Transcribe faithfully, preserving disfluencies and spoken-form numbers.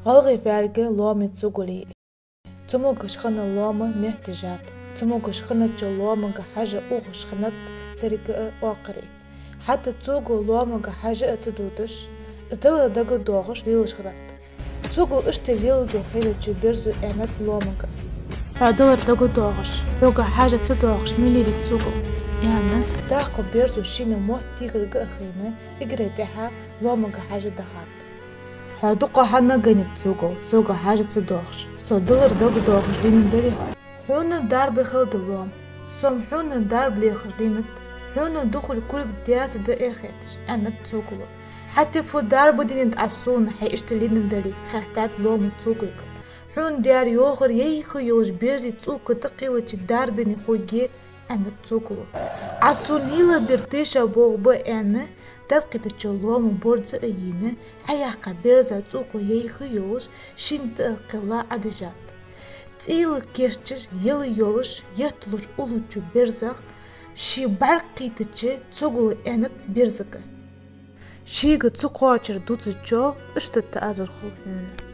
ГӀалгӀай фаьлга лоамий цугулий. Цамогаш хинна лоам метташ яц. Цамогаш хиннача лоамага хьажа ухаш хиннад деррига а оакхарий. ХӀаьта цугул лоамага хьажа а ца дувцаш, из далар дагадоагӀаш лелаш хиннад. Цугул иштта лелагӀа хиннача берзо аьннад лоамага: «Хьо далар дагадоагӀаш, хьога хьажа ца доагӀаш мел йий цугул?» — аьнна. ТӀаккха берзо шийна мотт техарга а хайна, эггара тӀехьа лоамага хьажа дахад. «Хьо дукха хьанна гайнад цугул, сога хьажа ца доагӀаш, со далар дагадоагӀаш лийнадале хьо. Хьона дарба хилда лоам, со-м хьона дарба лехаш лийнад, хьона духьал кулг даьсса да эхеташ», — аьннад цугуло. «ХӀаьта фу дарба дийнад Ӏа сона, хьай иштта лийнадале?» — хаьттад лоамо цугулга. «Хьона даьр йоахар яйха йолаш берзий цӀока тӀакхеллача дарбане хургья», — аьннад цугуло. «Ӏа сона лелабер тийша болх ба», — аьнна, дӀакхийттача лоамо борз а йийна, хьаяьккха берза цӀока яйха йолаш, шийна тӀакхелла Ӏодижад. ЦӀийла керчаш яла йолаш, етталуш уллача берзах ший бӀарг кхийттача, цугуло аьннад берзага: «Шийга ца кхоачар дувцачоа иштта таазар хул хьона».